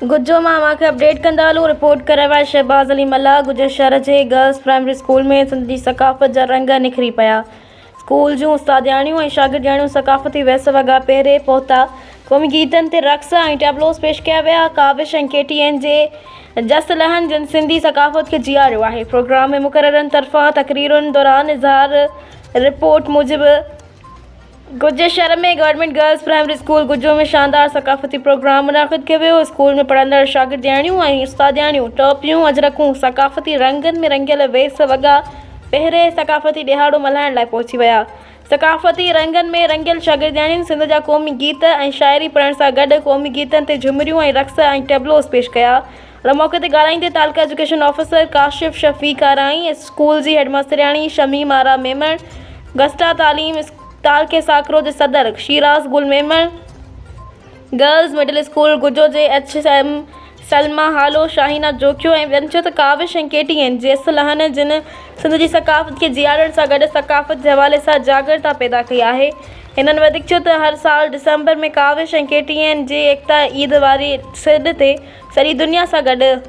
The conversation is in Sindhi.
گجو مان اوهان کي اپڊيٽ ڪندا هلون رپورٽ ڪرڻ واري شهباز علي ملاح گجو شهر جي گرلز پرائمري اسڪول ۾ سنڌ جي ثقافت جا رنگ نکري پيا اسڪول جون استادياڻيون ۽ شاگردياڻيون ثقافتي ويس وڳا پهري پهتا قومي گيتن تي رقص ۽ ٽيبلوز پيش ڪيا ويا ڪاوش ۽ ڪي ٽي اين جي جس لهن جن سنڌي ثقافت کي جياريو آهي پروگرام ۾ مقررن طرفان تقريرن دوران اظهار رپورٽ موجب گجي شهر ۾ government girls primary school Gujjo ۾ شاندار ثقافتي پروگرام منعقد ڪيو ويو. اسڪول ۾ پڙهندڙ شاگردياڻيون ۽ استادياڻيون ٽوپيون، اجرڪون، ثقافتي رنگن ۾ رنگيل ويس وڳا پهري ثقافتي ڏهاڙو ملهائڻ لاء پهچي ويا. ثقافتي رنگن ۾ رنگيل شاگردياڻين سنڌ جا قومي گيت ۽ شاعري پڙهڻ سان گڏ قومي گيتن تي جهمريون ۽ رقص ۽ ٽيبلوز پيش ڪيا. ان موقعي تي ڳالهائيندي تعلقه education officer Kashif Shafiq Arain, school جي هيڊماسترياڻي شميم آرا ميمڻ، گسٽا تعليم تعلقي ساڪرو جي صدر Shiraz Gul Memon, girls middle school Gujjo جي ايڇ ايم سلميٰ هالو، شاهينه جوکيو ۽ ٻين چيو ته ڪاوش ۽ ڪي ٽي اين جيس لهن جن سنڌ جي ثقافت کي جيئارڻ سان گڏ ثقافت جي حوالي سان جاڳرتا پيدا ڪئي آهي. هنن وڌيڪ چيو ته هر سال ڊسمبر ۾ ڪاوش ۽ ڪي ٽي اين جي ايڪتا عيد واري سڏ تي سڄي دنيا سان گڏ.